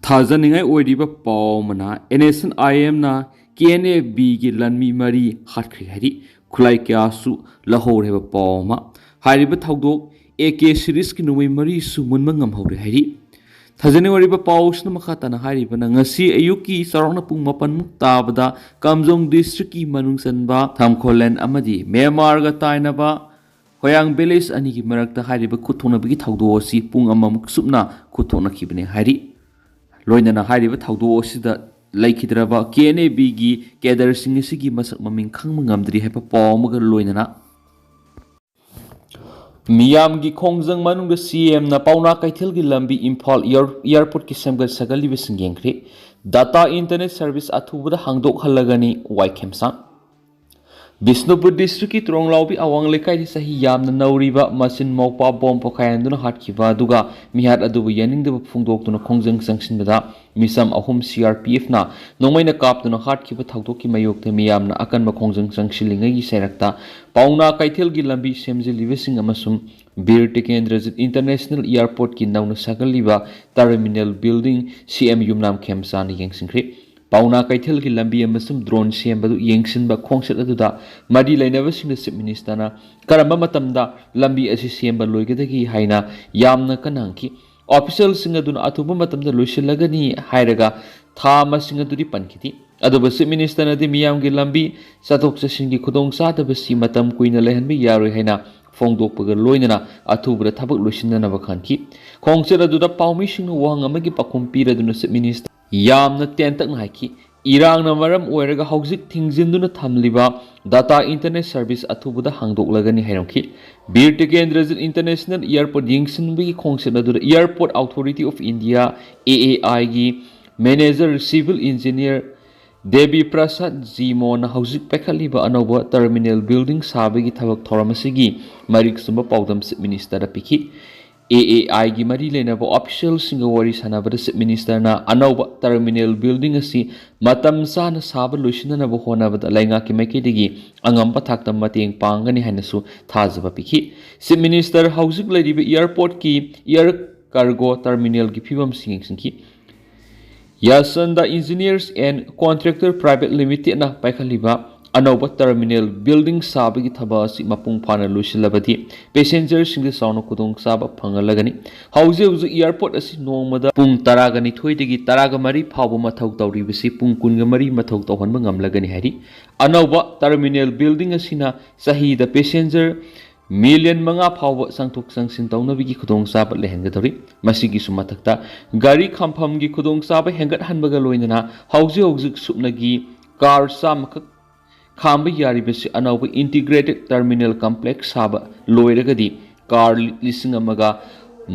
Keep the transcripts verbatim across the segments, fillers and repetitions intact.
ꯊꯥꯖꯅꯤꯡꯉꯥꯏ ꯑꯣꯏꯔꯤꯕ ꯄꯥꯎ ꯑꯃꯅ, ꯑꯦꯟ ꯑꯦꯁ ꯑꯦꯟ ꯑꯥꯏ ꯑꯦꯝꯅ ꯀꯦ ꯑꯦꯟ ꯑꯦ ꯕꯤꯒꯤ ꯂꯥꯟꯃꯤ ꯃꯔꯤ ꯍꯥꯠꯈ꯭ꯔꯦ ꯍꯥꯏꯔꯤ꯫ ꯈꯨꯠꯂꯥꯏ ꯀꯌꯥꯁꯨ ꯂꯧꯍꯧꯔꯦ ꯍꯥꯏꯕ ꯄꯥꯎ ꯑꯃ꯫ ꯍꯥꯏꯔꯤꯕ ꯊꯧꯗꯣꯛ ꯑꯦ ꯀꯦ ꯁꯤꯔꯤꯁꯀꯤ ꯅꯣꯡꯃꯩ ꯃꯔꯤꯁꯨ ꯃꯨꯟꯕ ꯉꯝꯍꯧꯔꯦ ꯍꯥꯏꯔꯤ꯫ ꯊꯥꯖꯅꯤꯡꯉꯥꯏ ꯑꯣꯏꯔꯤꯕ ꯄꯥꯎꯁꯤꯅ ꯃꯈꯥ ꯇꯥꯅ ꯍꯥꯏꯔꯤꯕꯅ, ꯉꯁꯤ ꯑꯌꯨꯛꯀꯤ ꯆꯥꯎꯔꯥꯛꯅ ꯄꯨꯡ ꯃꯥꯄꯟꯃꯨꯛ ꯇꯥꯕꯗ ꯀꯥꯝꯖꯣꯡ ꯗꯤꯁꯇ꯭ꯔꯤꯛꯀꯤ ꯃꯅꯨꯡ ꯆꯟꯕ ꯊꯥꯝꯈꯣꯂꯦꯟ ꯑꯃꯗꯤ ꯃ꯭ꯌꯥꯟꯃꯥꯔꯒ ꯇꯥꯏꯅꯕ ꯍꯣꯌꯥꯡ ꯚꯤꯂꯦꯖ ꯑꯅꯤꯒꯤ ꯃꯔꯛꯇ ꯍꯥꯏꯔꯤꯕ ꯈꯨꯠ ꯊꯣꯛꯅꯕꯒꯤ ꯊꯧꯗꯣꯛ ꯑꯁꯤ ꯄꯨꯡ ꯑꯃꯃꯨꯛ ꯆꯨꯞꯅ ꯈꯨꯠ ꯊꯣꯛꯅꯈꯤꯕꯅꯤ ꯍꯥꯏꯔꯤ꯫ ꯂꯣꯏꯅꯅ ꯍꯥꯏꯔꯤꯕ ꯊꯧꯗꯣꯛ ꯑꯁꯤꯗ ꯂꯩꯈꯤꯗ꯭ꯔꯕ ꯀꯦ ꯑꯦꯟ ꯑꯦ ꯕꯤꯒꯤ ꯀꯦꯗꯔꯁꯤꯡ ꯑꯁꯤꯒꯤ ꯃꯁꯛ ꯃꯃꯤꯡ ꯈꯪꯕ ꯉꯝꯗ꯭ꯔꯤ ꯍꯥꯏꯕ ꯄꯥꯎ ꯑꯃꯒ ꯂꯣꯏꯅꯅ ꯃꯤꯌꯥꯝꯒꯤ ꯈꯣꯡꯖꯪ ꯃꯅꯨꯡꯗ ꯁꯤ ꯑꯦꯝꯅ ꯄꯥꯎꯅꯥ ꯀꯩꯊꯦꯜꯒꯤ ꯂꯝꯕꯤ ꯏꯝꯐꯥꯜ ꯏꯌꯥꯔ-, ꯏꯌꯥꯔꯄꯣꯔꯠꯀꯤ ꯁꯦꯝꯒꯠ ꯁꯥꯒꯠꯂꯤꯕꯁꯤꯡ ꯌꯦꯡꯈ꯭ꯔꯦ꯫ ꯗꯥꯇꯥ ꯏꯟꯇꯔꯅꯦꯠ ꯁꯔꯚꯤꯁ ꯑꯊꯨꯕꯗ ꯍꯥꯡꯗꯣꯛꯍꯜꯂꯒꯅꯤ, ꯋꯥꯏ ꯈꯦꯝꯆꯥꯡ꯫ ꯕꯤꯁꯅꯨꯄꯨꯔ ꯗꯤꯁꯇ꯭ꯔꯤꯛꯀꯤ ꯇ꯭ꯔꯣꯡꯂꯥꯎꯕꯤ ꯑꯋꯥꯡ ꯂꯩꯀꯥꯏꯗ ꯆꯍꯤ ꯌꯥꯝꯅ ꯅꯧꯔꯤꯕ ꯃꯆꯤꯟ ꯃꯧꯄ꯭ꯋꯥ ꯕꯣꯝ ꯄꯣꯈꯥꯏꯍꯟꯗꯨꯅ ꯍꯥꯠꯈꯤꯕ ꯑꯗꯨꯒ ꯃꯤꯍꯥꯠ ꯑꯗꯨꯕꯨ ꯌꯥꯅꯤꯡꯗꯕ ꯐꯣꯡꯗꯣꯛꯇꯨꯅ ꯈꯣꯡꯖꯪ ꯆꯪꯁꯤꯟꯕꯗ ꯃꯤꯆꯝ ꯑꯍꯨꯝ ꯁꯤ ꯑꯥꯔ ꯄꯤ ꯑꯦꯐꯅ ꯅꯣꯡꯃꯩꯅ ꯀꯥꯞꯇꯨꯅ ꯍꯥꯠꯈꯤꯕ ꯊꯧꯗꯣꯛꯀꯤ ꯃꯥꯌꯣꯛꯇ ꯃꯤꯌꯥꯝꯅ ꯑꯀꯟꯕ ꯈꯣꯡꯖꯪ ꯆꯪꯁꯤꯜꯂꯤꯉꯩꯒꯤ ꯆꯩꯔꯛꯇ ꯄꯥꯎꯅꯥ ꯀꯩꯊꯦꯜꯒꯤ ꯂꯝꯕꯤ ꯁꯦꯝꯖꯤꯜꯂꯤꯕꯁꯤꯡ ꯑꯃꯁꯨꯡ ꯕꯤꯔ ꯇꯤꯀꯦꯟꯗ꯭ꯔꯖꯤꯠ ꯏꯟꯇꯔꯅꯦꯁꯅꯦꯜ ꯏꯌꯥꯔꯄꯣꯔꯠꯀꯤ ꯅꯧꯅ ꯁꯥꯒꯠꯂꯤꯕ ꯇꯔꯃꯤꯅꯦꯜ ꯕꯤꯜꯗꯤꯡ ꯁꯤ ꯑꯦꯝ ꯌꯨꯝꯅꯥꯝ ꯈꯦꯝꯆꯥꯅ ꯌꯦꯡꯁꯤꯟꯈ꯭ꯔꯦ꯫ ꯄꯥꯎꯅꯥ ꯀꯩꯊꯦꯜꯒꯤ ꯂꯝꯕꯤ ꯑꯃꯁꯨꯡ ꯗ꯭ꯔꯣꯟ ꯁꯦꯝꯕꯗꯨ ꯌꯦꯡꯁꯤꯟꯕ ꯈꯣꯡꯆꯠ ꯑꯗꯨꯗ ꯃꯔꯤ ꯂꯩꯅꯕꯁꯤꯡꯅ ꯆꯤꯐ ꯃꯤꯅꯤꯁꯇꯔꯅ ꯀꯔꯝꯕ ꯃꯇꯝꯗ ꯂꯝꯕꯤ ꯑꯁꯤ ꯁꯦꯝꯕ ꯂꯣꯏꯒꯗꯒꯦ ꯍꯥꯏꯅ ꯌꯥꯝꯅ ꯀꯟꯅ ꯍꯪꯈꯤ꯫ ꯑꯣꯐꯤꯁꯤꯌꯦꯜꯁꯤꯡ ꯑꯗꯨꯅ ꯑꯊꯨꯕ ꯃꯇꯝꯗ ꯂꯣꯏꯁꯤꯜꯂꯒꯅꯤ ꯍꯥꯏꯔꯒ ꯊꯥ ꯃꯁꯤꯡ ꯑꯗꯨꯗꯤ ꯄꯟꯈꯤꯗꯦ꯫ ꯑꯗꯨꯕꯨ ꯆꯤꯐ ꯃꯤꯅꯤꯁꯇꯔꯅꯗꯤ ꯃꯤꯌꯥꯝꯒꯤ ꯂꯝꯕꯤ ꯆꯠꯊꯣꯛ ꯆꯠꯁꯤꯟꯒꯤ ꯈꯨꯗꯣꯡꯆꯥꯗꯕꯁꯤ ꯃꯇꯝ ꯀꯨꯏꯅ ꯂꯩꯍꯟꯕ ꯌꯥꯔꯣꯏ ꯍꯥꯏꯅ ꯐꯣꯡꯗꯣꯛꯄꯒ ꯂꯣꯏꯅꯅ ꯑꯊꯨꯕꯗ ꯊꯕꯛ ꯂꯣꯏꯁꯤꯟꯅꯅꯕ ꯈꯟꯈꯤ꯫ ꯈꯣꯡꯆꯠ ꯑꯗꯨꯗ ꯄꯥꯎꯃꯤꯁꯤꯡꯅ ꯋꯥꯍꯪ ꯑꯃꯒꯤ ꯄꯥꯎꯈꯨꯝ ꯄꯤꯔꯗꯨꯅ ꯆꯤꯐ ꯃꯤꯅꯤꯁꯇꯔ ꯌꯥꯝꯅ ꯇꯦꯟꯇꯛꯅ ꯍꯥꯏꯈꯤ, "ꯏꯔꯥꯡꯅ ꯃꯔꯝ ꯑꯣꯏꯔꯒ ꯍꯧꯖꯤꯛ ꯊꯤꯡꯖꯤꯟꯗꯨꯅ ꯊꯝꯂꯤꯕ ꯗꯥꯇꯥ ꯏꯟꯇꯔꯅꯦꯠ ꯁꯔꯚꯤꯁ ꯑꯊꯨꯕꯗ ꯍꯥꯡꯗꯣꯛꯂꯒꯅꯤ" ꯍꯥꯏꯔꯝꯈꯤ꯫ ꯕꯤꯔ ꯇꯤꯀꯦꯟꯗ꯭ꯔꯖꯤꯠ ꯏꯟꯇꯔꯅꯦꯁꯅꯦꯜ ꯏꯌꯥꯔꯄꯣꯔꯠ ꯌꯦꯡꯁꯤꯟꯕꯒꯤ ꯈꯣꯡꯆꯠ ꯑꯗꯨꯗ airport authority of India, A A ꯑꯥꯏꯒꯤ manager civil engineer Devi Prasad ji ꯃꯣꯟꯅ ꯍꯧꯖꯤꯛ ꯄꯥꯏꯈꯠꯂꯤꯕ ꯑꯅꯧꯕ ꯇꯔꯃꯤꯅꯦꯜ ꯕꯤꯜꯗꯤꯡ ꯁꯥꯕꯒꯤ ꯊꯕꯛ ꯊꯧꯔꯝ ꯑꯁꯤꯒꯤ ꯃꯔꯤꯛ ꯆꯨꯝꯕ ꯄꯥꯎꯗꯝ ꯆꯤꯐ ꯃꯤꯅꯤꯁꯇꯔꯗ ꯄꯤꯈꯤ꯫ ꯑꯦ ꯑꯦ ꯑꯥꯏꯒꯤ ꯃꯔꯤ ꯂꯩꯅꯕ ꯑꯣꯐꯤꯁꯤꯌꯦꯜꯁꯤꯡꯒ ꯋꯥꯔꯤ ꯁꯥꯟꯅꯕꯗ ꯆꯤꯐ ꯃꯤꯅꯤꯁꯇꯔꯅ ꯑꯅꯧꯕ ꯇꯔꯃꯤꯅꯦꯜ ꯕꯤꯜꯗꯤꯡ ꯑꯁꯤ ꯃꯇꯝ ꯆꯥꯅ ꯁꯥꯕ ꯂꯣꯏꯁꯤꯟꯅꯅꯕ ꯍꯣꯠꯅꯕꯗ ꯂꯩꯉꯥꯛꯀꯤ ꯃꯥꯏꯀꯩꯗꯒꯤ ꯑꯉꯝꯕ ꯊꯥꯛꯇ ꯃꯇꯦꯡ ꯄꯥꯡꯒꯅꯤ ꯍꯥꯏꯅꯁꯨ ꯊꯥꯖꯕ ꯄꯤꯈꯤ꯫ ꯆꯤꯐ ꯃꯤꯅꯤꯁꯇꯔ ꯍꯧꯖꯤꯛ ꯂꯩꯔꯤꯕ ꯏꯌꯥꯔꯄꯣꯔꯠꯀꯤ ꯏꯌꯥꯔ ꯀꯥꯔꯒꯣ ꯇꯔꯃꯤꯅꯦꯜꯒꯤ ꯐꯤꯕꯝꯁꯤꯡ ꯌꯦꯡꯁꯤꯟꯈꯤ꯫ ꯌꯥꯁꯟꯗ Engineers and Contractor Private Limitedꯅ ꯄꯥꯏꯈꯠꯂꯤꯕ ꯑꯅꯧꯕ terminal building ꯁꯥꯕꯒꯤ ꯊꯕꯛ ꯑꯁꯤ ꯃꯄꯨꯡ ꯐꯥꯅ ꯂꯣꯏꯁꯤꯜꯂꯕꯗꯤ passengerꯁꯤꯡꯗ ꯆꯥꯎꯅ ꯈꯨꯗꯣꯡꯆꯥꯕ ꯐꯪꯍꯜꯂꯒꯅꯤ꯫ ꯍꯧꯖꯤꯛ ꯍꯧꯖꯤꯛ airport ꯑꯁꯤ ꯅꯣꯡꯃꯗ ꯄꯨꯡ ꯇꯔꯥꯒ ꯅꯤꯊꯣꯏꯗꯒꯤ ꯇꯔꯥꯒ ꯃꯔꯤ ꯐꯥꯎꯕ ꯃꯊꯧ ꯇꯧꯔꯤꯕꯁꯤ ꯄꯨꯡ ꯀꯨꯟꯒ ꯃꯔꯤ ꯃꯊꯧ ꯇꯧꯍꯟꯕ ꯉꯝꯂꯒꯅꯤ ꯍꯥꯏꯔꯤ꯫ ꯑꯅꯧꯕ terminal building ꯑꯁꯤꯅ ꯆꯍꯤꯗ passenger million ꯃꯉꯥ ꯐꯥꯎꯕ ꯆꯪꯊꯣꯛ ꯆꯪꯁꯤꯟ ꯇꯧꯅꯕꯒꯤ ꯈꯨꯗꯣꯡꯆꯥꯕ ꯂꯩꯍꯟꯒꯗꯧꯔꯤ꯫ ꯃꯁꯤꯒꯤꯁꯨ ꯃꯊꯛꯇ, ꯒꯥꯔꯤ ꯈꯥꯝꯐꯝꯒꯤ ꯈꯨꯗꯣꯡꯆꯥꯕ ꯍꯦꯟꯒꯠꯍꯟꯕꯒ ꯂꯣꯏꯅꯅ ꯍꯧꯖꯤꯛ ꯍꯧꯖꯤꯛ ꯁꯨꯞꯅꯒꯤ car ꯆꯥꯝꯃꯈꯛ ꯈꯥꯝꯕ ꯌꯥꯔꯤꯕꯁꯤ ꯑꯅꯧꯕ integrated terminal complex ꯁꯥꯕ ꯂꯣꯏꯔꯒꯗꯤ car ꯂꯤꯁꯤꯡ ꯑꯃꯒ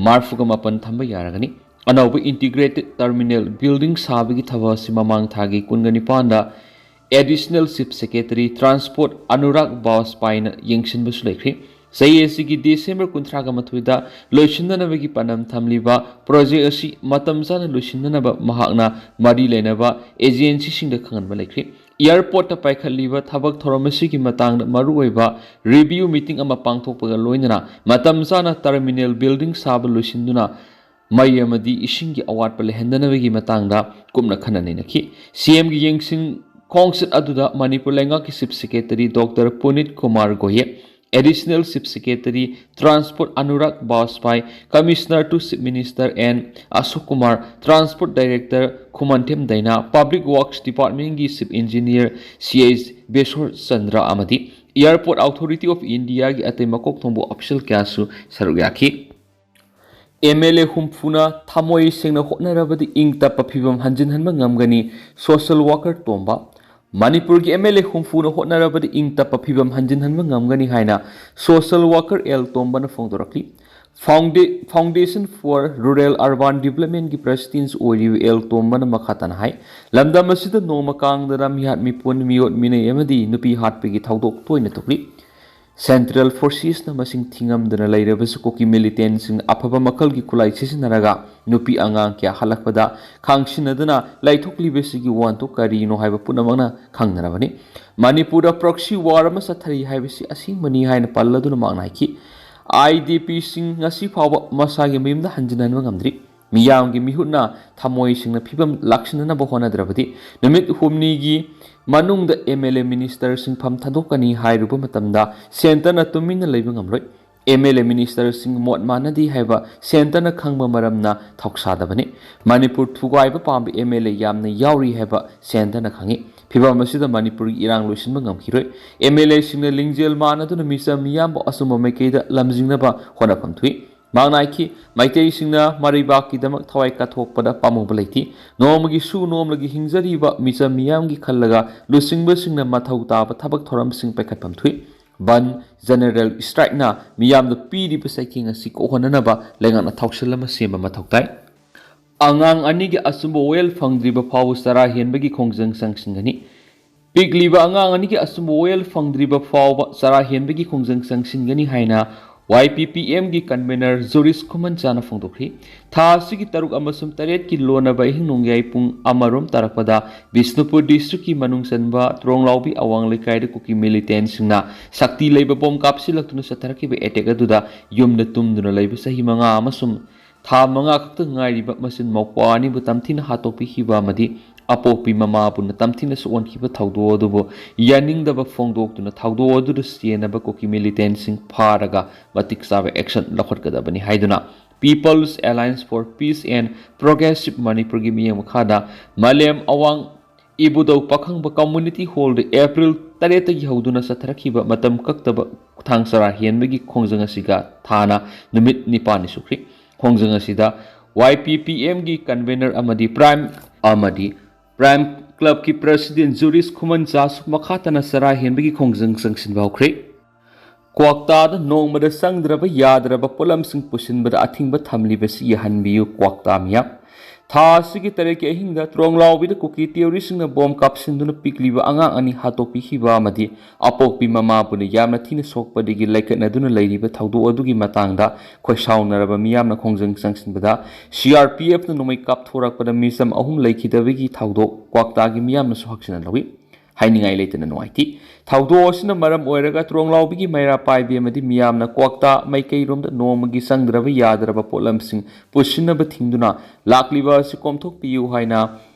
ꯃꯔꯐꯨꯒ ꯃꯥꯄꯟ ꯊꯝꯕ ꯌꯥꯔꯒꯅꯤ꯫ ꯑꯅꯧꯕ integrated terminal building ꯁꯥꯕꯒꯤ ꯊꯕꯛ ꯑꯁꯤ ꯃꯃꯥꯡ ꯊꯥꯒꯤ ꯀꯨꯟꯒ ꯅꯤꯄꯥꯟꯗ Additional Chief Secretary Transport Anurag Bajpayeeꯅ ꯌꯦꯡꯁꯤꯟꯕꯁꯨ ꯂꯩꯈ꯭ꯔꯤ꯫ ꯆꯍꯤ ꯑꯁꯤꯒꯤ December ꯀꯨꯟꯊ꯭ꯔꯥꯒ ꯃꯥꯊꯣꯏꯗ ꯂꯣꯏꯁꯤꯟꯅꯅꯕꯒꯤ ꯄꯥꯟꯗꯝ ꯊꯝꯂꯤꯕ project ꯑꯁꯤ ꯃꯇꯝ ꯆꯥꯅ ꯂꯣꯏꯁꯤꯟꯅꯅꯕ ꯃꯍꯥꯛꯅ ꯃꯔꯤ ꯂꯩꯅꯕ agencyꯁꯤꯡꯗ ꯈꯪꯍꯟꯕ ꯂꯩꯈ꯭ꯔꯤ꯫ Airportꯇ ꯄꯥꯏꯈꯠꯂꯤꯕ ꯊꯕꯛ ꯊꯧꯔꯝ ꯑꯁꯤꯒꯤ ꯃꯇꯥꯡꯗ ꯃꯔꯨꯑꯣꯏꯕ review meeting ꯑꯃ ꯄꯥꯡꯊꯣꯛꯄꯒ ꯂꯣꯏꯅꯅ ꯃꯇꯝ ꯆꯥꯅ terminal building ꯁꯥꯕ ꯂꯣꯏꯁꯤꯟꯗꯨꯅ ꯃꯩ ꯑꯃꯗꯤ ꯏꯁꯤꯡꯒꯤ ꯑꯋꯥꯠꯄ ꯂꯩꯍꯟꯗꯅꯕꯒꯤ ꯃꯇꯥꯡꯗ ꯀꯨꯞꯅ ꯈꯟꯅ ꯅꯩꯅꯈꯤ꯫ CMꯒꯤ ꯌꯦꯡꯁꯤꯟ ꯈꯣꯡꯆꯠ ꯑꯗꯨꯗ ꯃꯅꯤꯄꯨꯔ ꯂꯩꯉꯥꯛꯀꯤ Chief Secretary Doctor Punit Kumar Goye, Additional Chief Secretary Transport Anurag Bajpayeee, Commissioner to Chief Minister N Ashok Kumar, Transport Director Khumanthem Daina, Public Works Departmentꯀꯤ Chief Engineer C H Beswar Chandra ꯑꯃꯗꯤ Airport Authority of Indiaꯒꯤ ꯑꯇꯩ ꯃꯀꯣꯛ ꯊꯣꯡꯕ official ꯀꯌꯥꯁꯨ ꯁꯔꯨꯛ ꯌꯥꯈꯤ꯫ MLA ꯍꯨꯝꯐꯨꯅ ꯊꯃꯣꯏ ꯁꯦꯡꯅ ꯍꯣꯠꯅꯔꯕꯗꯤ ꯏꯪ ꯇꯞꯄ ꯐꯤꯕꯝ ꯍꯟꯖꯤꯟꯍꯟꯕ ꯉꯝꯒꯅꯤ, social worker ꯇꯣꯝꯕ꯫ ꯃꯅꯤꯄꯨꯔꯒꯤ MLA ꯍꯨꯝꯐꯨꯅ ꯍꯣꯠꯅꯔꯕꯗꯤ ꯏꯪ ꯇꯞꯄ ꯐꯤꯕꯝ ꯍꯟꯖꯤꯟꯍꯟꯕ ꯉꯝꯒꯅꯤ ꯍꯥꯏꯅ social worker ꯑꯦꯜ ꯇꯣꯝꯕꯅ ꯐꯣꯡꯗꯣꯔꯛꯂꯤ꯫ Founda-, Foundation for Rural Urban Developmentꯀꯤ President ꯑꯣꯏꯔꯤꯕ ꯑꯦꯜ ꯇꯣꯝꯕꯅ ꯃꯈꯥ ꯇꯥꯅ ꯍꯥꯏ, ꯂꯝꯗꯝ ꯑꯁꯤꯗ ꯅꯣꯡꯃ ꯀꯥꯡꯗꯅ ꯃꯤꯍꯥꯠ ꯃꯤꯄꯨꯟ, ꯃꯤꯑꯣꯠ ꯃꯤꯅꯩ ꯑꯃꯗꯤ ꯅꯨꯄꯤ ꯍꯥꯠꯄꯒꯤ ꯊꯧꯗꯣꯛ ꯇꯣꯏꯅ ꯊꯣꯛꯂꯤ꯫ Central Forcesꯅ ꯃꯁꯤꯡ ꯊꯤꯉꯝꯗꯅ ꯂꯩꯔꯕꯁꯨ ꯀꯨꯀꯤ militantꯁꯤꯡꯅ ꯑꯐꯕ ꯃꯈꯜꯒꯤ ꯈꯨꯠꯂꯥꯏ ꯁꯤꯖꯤꯟꯅꯔꯒ ꯅꯨꯄꯤ ꯑꯉꯥꯡ ꯀꯌꯥ ꯍꯜꯂꯛꯄꯗ ꯈꯥꯡꯁꯤꯟꯅꯗꯨꯅ ꯂꯩꯊꯣꯛꯂꯤꯕꯁꯤꯒꯤ ꯋꯥꯍꯟꯊꯣꯛ ꯀꯔꯤꯅꯣ ꯍꯥꯏꯕ ꯄꯨꯝꯅꯃꯛꯅ ꯈꯪꯅꯔꯕꯅꯤ꯫ ꯃꯅꯤꯄꯨꯔꯗ proxy war ꯑꯃ ꯆꯠꯊꯔꯤ ꯍꯥꯏꯕꯁꯤ ꯑꯁꯦꯡꯕꯅꯤ ꯍꯥꯏꯅ ꯄꯜꯂꯗꯨꯅ ꯃꯍꯥꯛꯅ ꯍꯥꯏꯈꯤ, IDPꯁꯤꯡ ꯉꯁꯤ ꯐꯥꯎꯕ ꯃꯁꯥꯒꯤ ꯃꯌꯨꯝꯗ ꯍꯟꯖꯤꯟꯍꯟꯕ ꯉꯝꯗ꯭ꯔꯤ꯫ ꯃꯤꯌꯥꯝꯒꯤ ꯃꯤꯍꯨꯠꯅ ꯊꯃꯣꯏꯁꯤꯡꯅ ꯐꯤꯕꯝ ꯂꯥꯛꯁꯤꯟꯅꯅꯕ ꯍꯣꯠꯅꯗ꯭ꯔꯕꯗꯤ ꯅꯨꯃꯤꯠ ꯍꯨꯝꯅꯤꯒꯤ ꯃꯅꯨꯡꯗ MLA minister ꯁꯤꯡꯐꯝ ꯊꯥꯗꯣꯛꯀꯅꯤ ꯍꯥꯏꯔꯨꯕ ꯃꯇꯝꯗ centreꯅ ꯇꯨꯃꯤꯟꯅ ꯂꯩꯕ ꯉꯝꯂꯣꯏ꯫ MLA minister ꯁꯤꯡ ꯃꯣꯠ ꯃꯥꯟꯅꯗꯦ ꯍꯥꯏꯕ centreꯅ ꯈꯪꯕ ꯃꯔꯝꯅ ꯊꯧꯁꯥꯗꯕꯅꯤ꯫ ꯃꯅꯤꯄꯨꯔ ꯊꯨꯒꯥꯏꯕ ꯄꯥꯝꯕ MLA ꯌꯥꯝꯅ ꯌꯥꯎꯔꯤ ꯍꯥꯏꯕ centreꯅ ꯈꯪꯏ꯫ ꯐꯤꯚꯝ ꯑꯁꯤꯗ ꯃꯅꯤꯄꯨꯔꯒꯤ ꯏꯔꯥꯡ ꯂꯣꯏꯁꯤꯟꯕ ꯉꯝꯈꯤꯔꯣꯏ꯫ MLA ꯁꯤꯡꯅ ꯂꯤꯡꯖꯦꯜ ꯃꯥꯟꯅꯗꯨꯅ ꯃꯤꯆꯝ ꯃꯤꯌꯥꯝꯕꯨ ꯑꯆꯨꯝꯕ ꯃꯥꯏꯀꯩꯗ ꯂꯝꯖꯤꯡꯅꯕ ꯍꯣꯠꯅꯐꯝ ꯊꯣꯛꯏ꯫ ꯃꯍꯥꯛꯅ ꯍꯥꯏꯈꯤ, ꯃꯩꯇꯩꯁꯤꯡꯅ ꯃꯔꯩꯕꯥꯛꯀꯤꯗꯃꯛ ꯊꯋꯥꯏ ꯀꯠꯊꯣꯛꯄꯗ ꯄꯥꯝꯃꯨꯕ ꯂꯩꯇꯦ꯫ ꯅꯣꯡꯃꯒꯤ ꯁꯨ ꯅꯣꯝꯂꯒꯤ ꯍꯤꯡꯖꯔꯤꯕ ꯃꯤꯆꯝ ꯃꯤꯌꯥꯝꯒꯤ ꯈꯜꯂꯒ ꯂꯨꯆꯤꯡꯕꯁꯤꯡꯅ ꯃꯊꯧ ꯇꯥꯕ ꯊꯕꯛ ꯊꯧꯔꯝꯁꯤꯡ ꯄꯥꯏꯈꯠꯐꯝ ꯊꯣꯛꯏ꯫ ꯕꯟ, general strikeꯅ ꯃꯤꯌꯥꯝꯗ ꯄꯤꯔꯤꯕ ꯆꯩꯊꯦꯡ ꯑꯁꯤ ꯀꯣꯛꯍꯟꯅꯅꯕ ꯂꯩꯉꯥꯛꯅ ꯊꯧꯁꯤꯜ ꯑꯃ ꯁꯦꯝꯕ ꯃꯊꯧ ꯇꯥꯏ꯫ ꯑꯉꯥꯡ ꯑꯅꯤꯒꯤ ꯑꯆꯨꯝꯕ ꯋꯥꯌꯦꯜ ꯐꯪꯗ꯭ꯔꯤꯕ ꯐꯥꯎꯕ ꯆꯔꯥ ꯍꯦꯟꯕꯒꯤ ꯈꯣꯡꯖꯪ ꯆꯪꯁꯤꯟꯒꯅꯤ꯫ ꯄꯤꯛꯂꯤꯕ ꯑꯉꯥꯡ ꯑꯅꯤꯒꯤ ꯑꯆꯨꯝꯕ ꯋꯥꯌꯦꯜ ꯐꯪꯗ꯭ꯔꯤꯕ ꯐꯥꯎꯕ ꯆꯔꯥ ꯍꯦꯟꯕꯒꯤ ꯈꯣꯡꯖꯪ ꯆꯪꯁꯤꯟꯒꯅꯤ ꯍꯥꯏꯅ YPPMꯒꯤ convener ꯖꯨꯔꯤꯁ ꯈꯨꯃꯟꯆꯥꯅ ꯐꯣꯡꯗꯣꯛꯈꯤ꯫ ꯊꯥ ꯑꯁꯤꯒꯤ ꯇꯔꯨꯛ ꯑꯃꯁꯨꯡ ꯇꯔꯦꯠꯀꯤ ꯂꯣꯟꯅꯕ ꯑꯍꯤꯡ ꯅꯣꯡꯌꯥꯏ ꯄꯨꯡ ꯑꯃꯔꯣꯝ ꯇꯥꯔꯛꯄꯗ ꯕꯤꯁꯅꯨꯄꯨꯔ districtꯀꯤ ꯃꯅꯨꯡ ꯆꯟꯕ ꯇ꯭ꯔꯣꯡꯂꯥꯎꯕꯤ ꯑꯋꯥꯡ ꯂꯩꯀꯥꯏꯗ ꯀꯨꯀꯤ militantꯁꯤꯡꯅ ꯁꯛꯇꯤ ꯂꯩꯕ ꯕꯣꯝ ꯀꯥꯞꯁꯤꯜꯂꯛꯇꯨꯅ ꯆꯠꯊꯔꯛꯈꯤꯕ attack ꯑꯗꯨꯗ ꯌꯨꯝꯗ ꯇꯨꯝꯗꯨꯅ ꯂꯩꯕ ꯆꯍꯤ ꯃꯉꯥ ꯑꯃꯁꯨꯡ ꯊꯥ ꯃꯉꯥ ꯈꯛꯇ ꯉꯥꯏꯔꯤꯕ ꯃꯆꯤꯟ ꯃꯧꯄ꯭ꯋꯥ ꯑꯅꯤꯕꯨ ꯇꯝꯊꯤꯅ ꯍꯥꯠꯇꯣꯛꯄꯤꯈꯤꯕ ꯑꯃꯗꯤ ꯑꯄꯣꯛꯄꯤ ꯃꯃꯥꯕꯨꯅ ꯇꯝꯊꯤꯅ ꯁꯣꯛꯍꯟꯈꯤꯕ ꯊꯧꯗꯣꯛ ꯑꯗꯨꯕꯨ ꯌꯥꯅꯤꯡꯗꯕ ꯐꯣꯡꯗꯣꯛꯇꯨꯅ ꯊꯧꯗꯣꯛ ꯑꯗꯨꯗ ꯆꯦꯟꯅꯕ ꯀꯨꯀꯤ militantꯁꯤꯡ ꯐꯥꯔꯒ ꯃꯇꯤꯛ ꯆꯥꯕ action ꯂꯧꯈꯠꯀꯗꯕꯅꯤ ꯍꯥꯏꯗꯨꯅ People's Alliance for Peace and Progressive Manipureꯒꯤ ꯃꯤꯠꯌꯦꯡ ꯃꯈꯥꯗ ꯃꯥꯂꯦꯝ ꯑꯋꯥꯡ ꯏꯕꯨꯙꯧ ꯄꯥꯈꯪꯕ community hallꯗ April ꯇꯔꯦꯠꯇꯒꯤ ꯍꯧꯗꯨꯅ ꯆꯠꯊꯔꯛꯈꯤꯕ ꯃꯇꯝ ꯀꯛꯇꯕ ꯈꯨꯊꯥꯡ ꯆꯔꯥ ꯍꯦꯟꯕꯒꯤ ꯈꯣꯡꯖꯪ ꯑꯁꯤꯒ ꯊꯥꯅ ꯅꯨꯃꯤꯠ ꯅꯤꯄꯥꯟꯅꯤ ꯁꯨꯈ꯭ꯔꯤ꯫ ꯈꯣꯡꯖꯪ ꯑꯁꯤꯗ YPPMꯒꯤ convener ꯑꯃꯗꯤ Prime ꯑꯃꯗꯤ Prime Clubꯀꯤ president ꯖꯨꯔꯤꯁ ꯈꯨꯃꯟꯆꯥꯁꯨ ꯃꯈꯥ ꯇꯥꯅ ꯆꯔꯥ ꯍꯦꯟꯕꯒꯤ ꯈꯣꯡꯖꯪ ꯆꯪꯁꯤꯟꯕ ꯍꯧꯈ꯭ꯔꯦ꯫ ꯀ꯭ꯋꯥꯛꯇꯥꯗ ꯅꯣꯡꯃꯗ ꯆꯪꯗ꯭ꯔꯕ ꯌꯥꯗ꯭ꯔꯕ ꯄꯣꯠꯂꯝꯁꯤꯡ ꯄꯨꯁꯤꯟꯕꯗ ꯑꯊꯤꯡꯕ ꯊꯝꯂꯤꯕꯁꯤ ꯌꯥꯍꯟꯕꯤꯌꯨ, ꯀ꯭ꯋꯥꯛꯇꯥ ꯃꯤꯌꯥꯝ꯫ ꯊꯥ ꯑꯁꯤꯒꯤ ꯇꯔꯦꯠꯀꯤ ꯑꯍꯤꯡꯗ ꯇ꯭ꯔꯣꯡꯂꯥꯎꯕꯤꯗ ꯀꯨꯀꯤ terroristꯁꯤꯡꯅ ꯕꯣꯝ ꯀꯥꯞꯁꯤꯟꯗꯨꯅ ꯄꯤꯛꯂꯤꯕ ꯑꯉꯥꯡ ꯑꯅꯤ ꯍꯥꯠꯇꯣꯛꯄꯤꯈꯤꯕ ꯑꯃꯗꯤ ꯑꯄꯣꯛꯄꯤ ꯃꯃꯥꯕꯨꯅ ꯌꯥꯝꯅ ꯊꯤꯅ ꯁꯣꯛꯄꯗꯒꯤ ꯂꯥꯏꯀꯠꯅꯗꯨꯅ ꯂꯩꯔꯤꯕ ꯊꯧꯗꯣꯛ ꯑꯗꯨꯒꯤ ꯃꯇꯥꯡꯗ ꯈꯣꯏꯁꯥꯎꯅꯔꯕ ꯃꯤꯌꯥꯝꯅ ꯈꯣꯡꯖꯪ ꯆꯪꯁꯤꯟꯕꯗ CRPFꯅ ꯅꯣꯡꯃꯩ ꯀꯥꯞꯊꯣꯔꯛꯄꯗ ꯃꯤꯆꯝ ꯑꯍꯨꯝ ꯂꯩꯈꯤꯗꯕꯒꯤ ꯊꯧꯗꯣꯛ ꯀ꯭ꯋꯥꯛꯇꯥꯒꯤ ꯃꯤꯌꯥꯝꯅꯁꯨ ꯍꯛꯆꯤꯟꯅ ꯂꯧꯏ꯫ ꯍꯥꯏꯅꯤꯡꯉꯥꯏ ꯂꯩꯇꯅ ꯅꯨꯡꯉꯥꯏꯇꯦ꯫ ꯊꯧꯗꯣꯛ ꯑꯁꯤꯅ ꯃꯔꯝ ꯑꯣꯏꯔꯒ ꯇ꯭ꯔꯣꯡꯂꯥꯎꯕꯤꯒꯤ ꯃꯩꯔꯥ ꯄꯥꯏꯕꯤ ꯑꯃꯗꯤ ꯃꯤꯌꯥꯝꯅ ꯀ꯭ꯋꯥꯛꯇꯥ ꯃꯥꯏꯀꯩꯔꯣꯝꯗ ꯅꯣꯡꯃꯒꯤ ꯆꯪꯗ꯭ꯔꯕ ꯌꯥꯗ꯭ꯔꯕ ꯄꯣꯠꯂꯝꯁꯤꯡ ꯄꯨꯁꯤꯟꯅꯕ ꯊꯤꯡꯗꯨꯅ ꯂꯥꯛꯂꯤꯕ ꯑꯁꯤ ꯀꯣꯝꯊꯣꯛꯄꯤꯌꯨ ꯍꯥꯏꯅ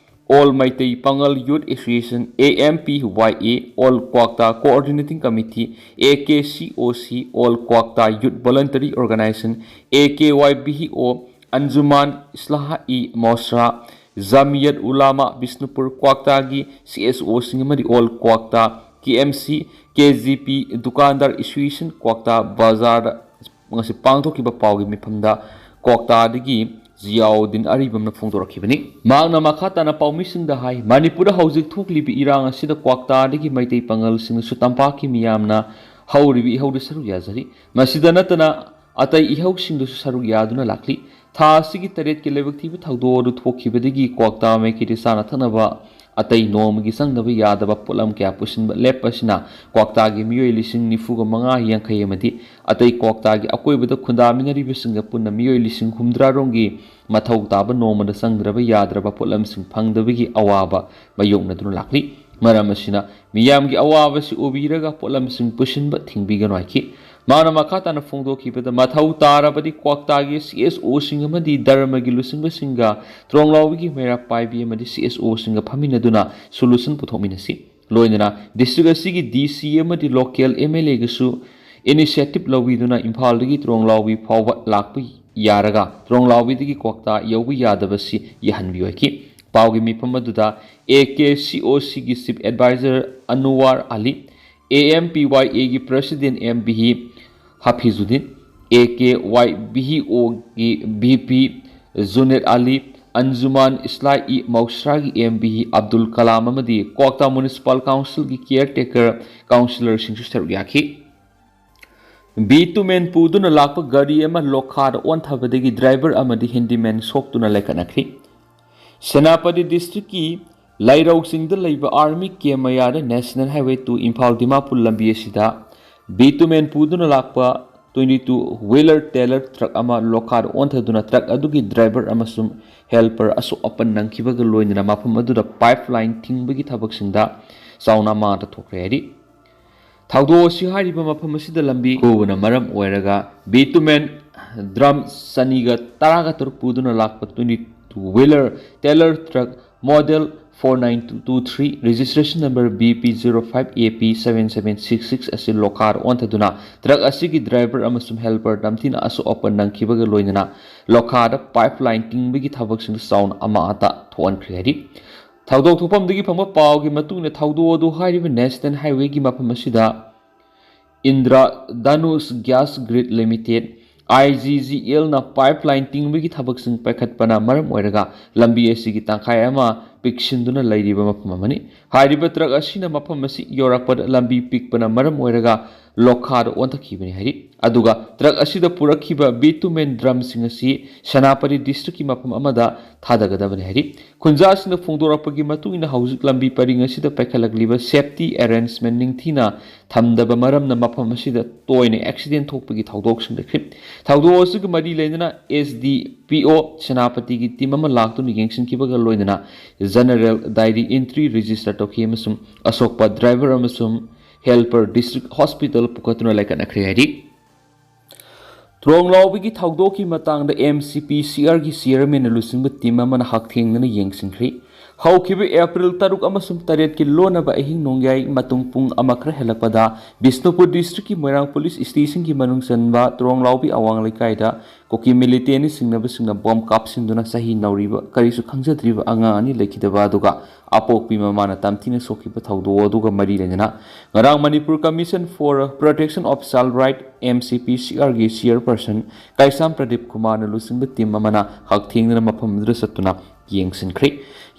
All Meitei Pangal Youth Association, A M P Y A, All Kwakta Coordinating Committee, A K C O C, All Kwakta Youth Voluntary Organization, A K Y B O, Anjuman Islahi Mosra, Jamiyat Ulama Bishnupur Kwaktagi C S O ꯁꯤꯡ ꯑꯃꯗꯤ All Kwakta K M C, K G P, Dukandar Association Kwakta Bazar ꯉꯁꯤ ꯄꯥꯡꯊꯣꯛꯈꯤꯕ ꯄꯥꯎꯒꯤ ꯃꯤꯐꯝꯗ ꯀ꯭ꯋꯥꯛꯇꯥꯗꯒꯤ ꯖꯤꯌꯥꯎꯗꯤꯟ ꯑꯔꯤꯕꯝꯅ ꯐꯣꯡꯗꯣꯔꯛꯈꯤꯕꯅꯤ꯫ ꯃꯍꯥꯛꯅ ꯃꯈꯥ ꯇꯥꯅ ꯄꯥꯎꯃꯤꯁꯤꯡꯗ ꯍꯥꯏ, ꯃꯅꯤꯄꯨꯔꯗ ꯍꯧꯖꯤꯛ ꯊꯣꯛꯂꯤꯕ ꯏꯔꯥꯡ ꯑꯁꯤꯗ ꯀ꯭ꯋꯥꯛꯇꯥꯗꯒꯤ ꯃꯩꯇꯩ ꯄꯥꯉꯜꯁꯤꯡꯅꯁꯨ ꯇꯝꯄꯥꯛꯀꯤ ꯃꯤꯌꯥꯝꯅ ꯍꯧꯔꯤꯕ ꯏꯍꯧꯗ ꯁꯔꯨꯛ ꯌꯥꯖꯔꯤ꯫ ꯃꯁꯤꯗ ꯅꯠꯇꯅ ꯑꯇꯩ ꯏꯍꯧꯁꯤꯡꯗꯁꯨ ꯁꯔꯨꯛ ꯌꯥꯗꯨꯅ ꯂꯥꯛꯂꯤ꯫ ꯊꯥ ꯑꯁꯤꯒꯤ ꯇꯔꯦꯠꯀꯤ ꯂꯥꯏꯕꯛ ꯊꯤꯕ ꯊꯧꯗꯣꯛ ꯑꯗꯨ ꯊꯣꯛꯈꯤꯕꯗꯒꯤ ꯀ꯭ꯋꯥꯛꯇꯥ ꯃꯥꯏꯀꯩꯗ ꯆꯥꯅ ꯊꯛꯅꯕ ꯑꯇꯩ ꯅꯣꯡꯃꯒꯤ ꯆꯪꯗꯕ ꯌꯥꯗꯕ ꯄꯣꯠꯂꯝ ꯀꯌꯥ ꯄꯨꯁꯤꯟꯕ ꯂꯦꯞꯄ ꯑꯁꯤꯅ ꯀ꯭ꯋꯥꯛꯇꯥꯒꯤ ꯃꯤꯑꯣꯏ ꯂꯤꯁꯤꯡ ꯅꯤꯐꯨꯒ ꯃꯉꯥ ꯌꯥꯡꯈꯩ ꯑꯃꯗꯤ ꯑꯇꯩ ꯀ꯭ꯋꯥꯛꯇꯥꯒꯤ ꯑꯀꯣꯏꯕꯗ ꯈꯨꯟꯗꯥꯃꯤꯟꯅꯔꯤꯕꯁꯤꯡꯒ ꯄꯨꯟꯅ ꯃꯤꯑꯣꯏ ꯂꯤꯁꯤꯡ ꯍꯨꯝꯗ꯭ꯔꯥ ꯔꯣꯝꯒꯤ ꯃꯊꯧ ꯇꯥꯕ ꯅꯣꯡꯃꯗ ꯆꯪꯗ꯭ꯔꯕ ꯌꯥꯗ꯭ꯔꯕ ꯄꯣꯠꯂꯝꯁꯤꯡ ꯐꯪꯗꯕꯒꯤ ꯑꯋꯥꯕ ꯃꯥꯌꯣꯛꯅꯗꯨꯅ ꯂꯥꯛꯂꯤ꯫ ꯃꯔꯝ ꯑꯁꯤꯅ ꯃꯤꯌꯥꯝꯒꯤ ꯑꯋꯥꯕꯁꯤ ꯎꯕꯤꯔꯒ ꯄꯣꯠꯂꯝꯁꯤꯡ ꯄꯨꯁꯤꯟꯕ ꯊꯤꯡꯕꯤꯒꯅꯨ ꯍꯥꯏꯈꯤ꯫ ꯃꯥꯅ ꯃꯈꯥ ꯇꯥꯅ ꯐꯣꯡꯗꯣꯛꯈꯤꯕꯗ, ꯃꯊꯧ ꯇꯥꯔꯕꯗꯤ ꯀ꯭ꯋꯥꯛꯇꯥꯒꯤ C S O ꯁꯤꯡ ꯑꯃꯗꯤ ꯙꯔꯃꯒꯤ ꯂꯨꯆꯤꯡꯕꯁꯤꯡꯒ ꯇ꯭ꯔꯣꯡꯂꯥꯎꯕꯤꯒꯤ ꯃꯩꯔꯥ ꯄꯥꯏꯕꯤ ꯑꯃꯗꯤ C S O ꯁꯤꯡꯒ ꯐꯝꯃꯤꯟꯅꯗꯨꯅ solution ꯄꯨꯊꯣꯛꯃꯤꯟꯅꯁꯤ꯫ ꯂꯣꯏꯅꯅ district ꯑꯁꯤꯒꯤ D C ꯑꯃꯗꯤ local M L A ꯒꯁꯨ initiative ꯂꯧꯕꯤꯗꯨꯅ ꯏꯝꯐꯥꯜꯗꯒꯤ ꯇ꯭ꯔꯣꯡꯂꯥꯎꯕꯤ ꯐꯥꯎꯕ ꯂꯥꯛꯄ ꯌꯥꯔꯒ ꯇ꯭ꯔꯣꯡꯂꯥꯎꯕꯤꯗꯒꯤ ꯀ꯭ꯋꯥꯛꯇꯥ ꯌꯧꯕ ꯌꯥꯗꯕꯁꯤ ꯌꯥꯍꯟꯕꯤꯌꯨ ꯍꯥꯏꯈꯤ꯫ ꯄꯥꯎꯒꯤ ꯃꯤꯐꯝ ꯑꯗꯨꯗ A K C O C ꯒꯤ Chief Advisor Anwar Ali, A M P Y A ꯒꯤ President M B Hafizuddin, A K Y B O ꯒꯤ V P ꯖꯨꯅꯦꯗ ꯑꯂꯤ, ꯑꯟꯖꯨꯃꯥꯟ ꯏꯁꯂꯥꯏ ꯏ ꯃꯧꯁ꯭ꯔꯥꯒꯤ M B ꯑꯕꯗꯨꯜ ꯀꯂꯥꯝ ꯑꯃꯗꯤ ꯀ꯭ꯋꯥꯛꯇꯥ Municipal Council ꯒꯤ caretaker councillor ꯁꯤꯡꯁꯨ ꯁꯔꯨꯛ ꯌꯥꯈꯤ꯫ ꯕꯤꯇꯨꯃꯦꯟ ꯄꯨꯗꯨꯅ ꯂꯥꯛꯄ ꯒꯥꯔꯤ ꯑꯃ ꯂꯣꯈꯥꯗ ꯑꯣꯟꯊꯕꯗꯒꯤ driver ꯑꯃꯗꯤ handyman ꯁꯣꯛꯇꯨꯅ ꯂꯩꯈꯠꯅꯈ꯭ꯔꯤ꯫ ꯁꯦꯅꯥꯄꯇꯤ district ꯀꯤ ꯂꯥꯏꯔꯧ ꯆꯤꯡꯗ ꯂꯩꯕ army camp ꯃꯌꯥꯗ National Highway two Imphal Dimapur ꯂꯝꯕꯤ ꯑꯁꯤꯗ ꯕꯤꯇꯨꯃꯦꯟ ꯄꯨꯗꯨꯅ ꯂꯥꯛꯄ twenty two wheeler trailer truck ꯑꯃ ꯂꯣꯈꯥꯗ ꯑꯣꯟꯊꯗꯨꯅ truck ꯑꯗꯨꯒꯤ driver ꯑꯃꯁꯨꯡ helper ꯑꯁꯣꯛ ꯑꯄꯟ ꯅꯪꯈꯤꯕꯒ ꯂꯣꯏꯅꯅ ꯃꯐꯝ ꯑꯗꯨꯗ pipeline ꯊꯤꯡꯕꯒꯤ ꯊꯕꯛꯁꯤꯡꯗ ꯆꯥꯎꯅ ꯑꯃꯥꯡ ꯑꯇꯥ ꯊꯣꯛꯈ꯭ꯔꯦ ꯍꯥꯏꯔꯤ꯫ ꯊꯧꯗꯣꯛ ꯑꯁꯤ ꯍꯥꯏꯔꯤꯕ ꯃꯐꯝ ꯑꯁꯤꯗ ꯂꯝꯕꯤ ꯈꯨꯕꯅ ꯃꯔꯝ ꯑꯣꯏꯔꯒ bitumen drum ꯆꯅꯤꯒ ꯇꯔꯥꯒ ꯇꯔꯨꯛ ꯄꯨꯗꯨꯅ ꯂꯥꯛꯄ twenty two wheeler trailer truck model four nine two three, registration number B P zero five A P seven seven six six ꯑꯁꯤ ꯂꯣꯈꯥꯗ ꯑꯣꯟꯊꯗꯨꯅ truck ꯑꯁꯤꯒꯤ driver ꯑꯃꯁꯨꯡ helper ꯅꯝꯊꯤꯅ ꯑꯁꯣꯛ ꯑꯄꯟ ꯅꯪꯈꯤꯕꯒ ꯂꯣꯏꯅꯅ ꯂꯣꯈꯥꯗ pipeline ꯇꯤꯡꯕꯒꯤ ꯊꯕꯛꯁꯤꯡꯗ ꯆꯥꯎꯅ ꯑꯃꯥꯡ ꯑꯇꯥ ꯊꯣꯛꯍꯟꯈ꯭ꯔꯦ ꯍꯥꯏꯔꯤ꯫ ꯊꯧꯗꯣꯛ ꯊꯣꯛꯐꯝꯗꯒꯤ ꯐꯪꯕ ꯄꯥꯎꯒꯤ ꯃꯇꯨꯡ ꯏꯟꯅ ꯊꯧꯗꯣꯛ ꯑꯗꯨ ꯍꯥꯏꯔꯤꯕ National Highwayꯒꯤ ꯃꯐꯝ ꯑꯁꯤꯗ Indra Dhanush Gas Grid Limited, I G G Lꯅ pipeline ꯇꯤꯡꯕꯒꯤ ꯊꯕꯛꯁꯤꯡ ꯄꯥꯏꯈꯠꯄꯅ ꯃꯔꯝ ꯑꯣꯏꯔꯒ ꯂꯝꯕꯤ ꯑꯁꯤꯒꯤ ꯇꯪꯈꯥꯏ ꯑꯃ ꯄꯤꯛꯁꯤꯟꯗꯨꯅ ꯂꯩꯔꯤꯕ ꯃꯐꯝ ꯑꯃꯅꯤ꯫ ꯍꯥꯏꯔꯤꯕ truck ꯑꯁꯤꯅ ꯃꯐꯝ ꯑꯁꯤ ꯌꯧꯔꯛꯄꯗ ꯂꯝꯕꯤ ꯄꯤꯛꯄꯅ ꯃꯔꯝ ꯑꯣꯏꯔꯒ ꯂꯣꯈꯥꯗ ꯑꯣꯟꯊꯈꯤꯕꯅꯤ ꯍꯥꯏꯔꯤ꯫ ꯑꯗꯨꯒ truck ꯑꯁꯤꯗ ꯄꯨꯔꯛꯈꯤꯕ bitumen drumꯁꯤꯡ ꯑꯁꯤ ꯁꯦꯅꯥꯄꯇꯤ districtꯀꯤ ꯃꯐꯝ ꯑꯃꯗ ꯊꯥꯗꯒꯗꯕꯅꯤ ꯍꯥꯏꯔꯤ꯫ ꯈꯨꯟꯖꯥꯁꯤꯡꯅ ꯐꯣꯡꯗꯣꯔꯛꯄꯒꯤ ꯃꯇꯨꯡ ꯏꯟꯅ ꯍꯧꯖꯤꯛ ꯂꯝꯕꯤ ꯄꯔꯤꯡ ꯑꯁꯤꯗ ꯄꯥꯏꯈꯠꯂꯛꯂꯤꯕ safety arrangement ꯅꯤꯡꯊꯤꯅ ꯊꯝꯗꯕ ꯃꯔꯝꯅ ꯃꯐꯝ ꯑꯁꯤꯗ ꯇꯣꯏꯅ accident ꯊꯣꯛꯄꯒꯤ ꯊꯧꯗꯣꯛꯁꯤꯡ ꯂꯩꯈ꯭ꯔꯤ꯫ ꯊꯧꯗꯣꯛ ꯑꯁꯤꯒ ꯃꯔꯤ ꯂꯩꯅꯅ S D P O ꯁꯦꯅꯥꯄꯇꯤꯒꯤ team ꯑꯃ ꯂꯥꯛꯇꯨꯅ ꯌꯦꯡꯁꯤꯟꯈꯤꯕꯒ ꯂꯣꯏꯅꯅ general diary entry register ꯇꯧꯈꯤ ꯑꯃꯁꯨꯡ ꯑꯁꯣꯛꯄ driver ꯑꯃꯁꯨꯡ helper district hospital ꯄꯨꯈꯠꯇꯨꯅ ꯂꯥꯏꯀꯠꯅꯈ꯭ꯔꯦ ꯍꯥꯏꯔꯤ꯫ ꯇ꯭ꯔꯣꯡꯂꯥꯎꯕꯤꯒꯤ ꯊꯧꯗꯣꯛꯀꯤ ꯃꯇꯥꯡꯗ M C P C Rꯒꯤ chairmanꯅ ꯂꯨꯆꯤꯡꯕ team ꯑꯃꯅ ꯍꯛꯊꯦꯡꯅꯅ ꯌꯦꯡꯁꯤꯟꯈ꯭ꯔꯤ꯫ ꯍꯧꯈꯤꯕ April ꯇꯔꯨꯛ ꯑꯃꯁꯨꯡ ꯇꯔꯦꯠꯀꯤ ꯂꯣꯟꯅꯕ ꯑꯍꯤꯡ ꯅꯣꯡꯌꯥꯏ ꯃꯇꯨꯡ ꯄꯨꯡ ꯑꯃ ꯈꯔ ꯍꯦꯜꯂꯛꯄꯗ ꯕꯤꯁꯅꯨꯄꯨꯔ districtꯀꯤ ꯃꯣꯏꯔꯥꯡ police stationꯒꯤ ꯃꯅꯨꯡ ꯆꯟꯕ ꯇ꯭ꯔꯣꯡꯂꯥꯎꯕꯤ ꯑꯋꯥꯡ ꯂꯩꯀꯥꯏꯗ ꯀꯨꯀꯤ militantꯅ ꯆꯤꯡꯅꯕꯁꯤꯡꯅ bomb ꯀꯥꯞꯁꯤꯟꯗꯨꯅ ꯆꯍꯤ ꯅꯧꯔꯤꯕ ꯀꯔꯤꯁꯨ ꯈꯪꯖꯗ꯭ꯔꯤꯕ ꯑꯉꯥꯡ ꯑꯅꯤ ꯂꯩꯈꯤꯗꯕ ꯑꯗꯨꯒ ꯑꯄꯣꯛꯄꯤ ꯃꯃꯥꯅ ꯇꯝꯊꯤꯅ ꯁꯣꯛꯈꯤꯕ ꯊꯧꯗꯣꯛ ꯑꯗꯨꯒ ꯃꯔꯤ ꯂꯩꯅꯅ ꯉꯔꯥꯡ Manipur Commission for Protection of Child Right, M C P C Rꯒꯤ chairperson ꯀꯩꯁꯥꯝ ꯄ꯭ꯔꯗꯤꯞ ꯀꯨꯃꯥꯔꯅ ꯂꯨꯆꯤꯡꯕ team ꯑꯃꯅ ꯍꯛꯊꯦꯡꯅꯅ ꯃꯐꯝ ꯑꯗꯨꯗ ꯆꯠꯇꯨꯅ ꯌꯦꯡꯁꯤꯟꯈ꯭ꯔꯤ꯫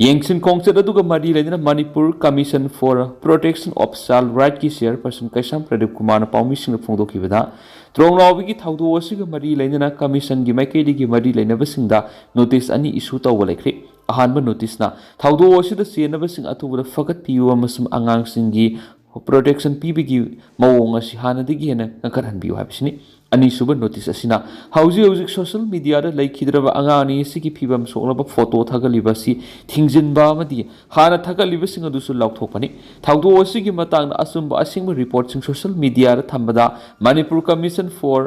ꯌꯦꯡꯁꯤꯟ ꯈꯣꯡꯆꯠ ꯑꯗꯨꯒ ꯃꯔꯤ ꯂꯩꯅꯅ Manipur Commission for Protection of Child Rightꯀꯤ chairperson ꯀꯩꯁꯥꯝ ꯄ꯭ꯔꯗꯤꯞ ꯀꯨꯃꯥꯔꯅ ꯄꯥꯎꯃꯤꯁꯤꯡꯗ ꯐꯣꯡꯗꯣꯛꯈꯤꯕꯗ, ꯇ꯭ꯔꯣꯡꯂꯥꯎꯕꯤꯒꯤ ꯊꯧꯗꯣꯛ ꯑꯁꯤꯒ ꯃꯔꯤ ꯂꯩꯅꯅ commissionꯒꯤ ꯃꯥꯏꯀꯩꯗꯒꯤ ꯃꯔꯤ ꯂꯩꯅꯕꯁꯤꯡꯗ notice ꯑꯅꯤ issue ꯇꯧꯕ ꯂꯩꯈ꯭ꯔꯤ꯫ ꯑꯍꯥꯟꯕ noticeꯅ ꯊꯧꯗꯣꯛ ꯑꯁꯤꯗ ꯆꯦꯟꯅꯕꯁꯤꯡ ꯑꯊꯨꯕꯗ ꯐꯒꯠꯄꯤꯌꯨ ꯑꯃꯁꯨꯡ ꯑꯉꯥꯡꯁꯤꯡꯒꯤ protection ꯄꯤꯕꯒꯤ ꯃꯑꯣꯡ ꯑꯁꯤ ꯍꯥꯟꯅꯗꯒꯤ ꯍꯦꯟꯅ ꯀꯟꯈꯠꯍꯟꯕꯤꯌꯨ ꯍꯥꯏꯕꯁꯤꯅꯤ꯫ ꯑꯅꯤꯁꯨꯕ ꯅꯣꯇꯤꯁ ꯑꯁꯤꯅ ꯍꯧꯖꯤꯛ ꯍꯧꯖꯤꯛ ꯁꯣꯁꯤꯌꯦꯜ ꯃꯤꯗꯤꯌꯥꯗ ꯂꯩꯈꯤꯗ꯭ꯔꯕ ꯑꯉꯥꯡ ꯑꯅꯤ ꯑꯁꯤꯒꯤ ꯐꯤꯕꯝ ꯁꯣꯛꯂꯕ ꯐꯣꯇꯣ ꯊꯥꯒꯠꯂꯤꯕ ꯑꯁꯤ ꯊꯤꯡꯖꯤꯟꯕ ꯑꯃꯗꯤ ꯍꯥꯟꯅ ꯊꯥꯒꯠꯂꯤꯕꯁꯤꯡ ꯑꯗꯨꯁꯨ ꯂꯥꯎꯊꯣꯛꯄꯅꯤ꯫ ꯊꯧꯗꯣꯛ ꯑꯁꯤꯒꯤ ꯃꯇꯥꯡꯗ ꯑꯆꯨꯝꯕ ꯑꯁꯦꯡꯕ ꯔꯤꯄꯣꯔꯠꯁꯤꯡ ꯁꯣꯁꯤꯌꯦꯜ ꯃꯤꯗꯤꯌꯥꯗ ꯊꯝꯕꯗ Manipur Commission for